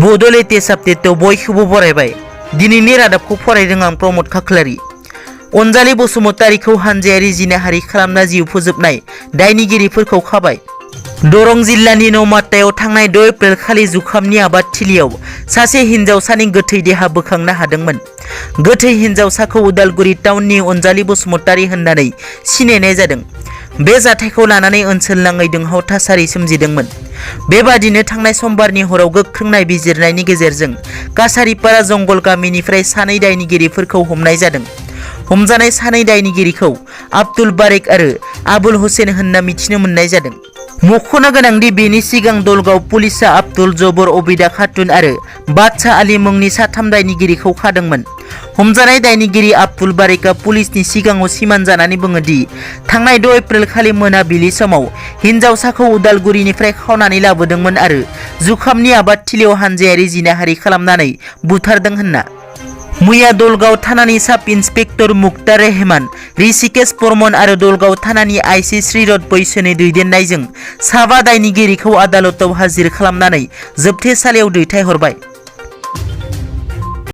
बड' लेटेस्ट आपडेटआव बयखौबो बरायबाय। दिनैनि रादाबखौ फरायदों आं प्रमद खाख्लारि। अनजालि बसुमतारीखौ हानजायारि जिनाहारि खालामना जिउ फोजोबनाय दायनिगिरिफोरखौ खाबाय। दरं जिल्लानि नौमाटायाव थांनाय 2 एप्रिल खालि जुखामनि आबाद थिलियाव सासे हिनजावसानि गोथै देहा बोखांनो हादोंमोन। गोथै हिनजावसाखौ उदालगुरि टाउननि अनजालि बसुमतारी होननानै सिनायनाय जादों। बे जाथायखौ लानानै ओनसोलनाङै दुंहाव थासारि सोमजिदोंमोन। बेबादिनो थांनाय समबारनि हराव गोख्रों नायबिजिरनायनि गेजेरजों काछारिपारा जंगल गामिनिफ्राय 2 दायनिगिरिफोरखौ हमनाय जादों। हमजानाय 2 दायनिगिरिखौ आब्दुल बारेक आरो आबुल हुसेन होनना मिथिनो मोननाय जादों। मख'नो गोनांदि बेनि सिगां दलगाव पुलिसआ आब्दुल जबर अबिदा खातुन आरो बादशाह आली मुंनि 3 दायनिगिरिखौ खादोंमोन। हमजानाय दायनिगिरि आब्दुल बारेकआ पुलिसनि सिगाङाव सिमान जानानै बुङोदि थांनाय 2 एप्रिल खालि मोनाबिलि समाव हिनजावसाखौ उदालगुरिनिफ्राय खावनानै लाबोदोंमोन आरो जुखामनि आबाद थिलियाव हानजायारि जिनाहारि खालामनानै बुथारदों होनना। मैया दलगाव थानानि साब इन्सपेक्टर मुक्तार रेहमान, ऋषिकेश बर्मन आरो दलगाव थानानि आइसि श्रीरथ बैसोनि दैदेननायजों 5 दायनिगिरिखौ आदालताव हाजिर खालामनानै जोबथेसालियाव दैथायहरबाय।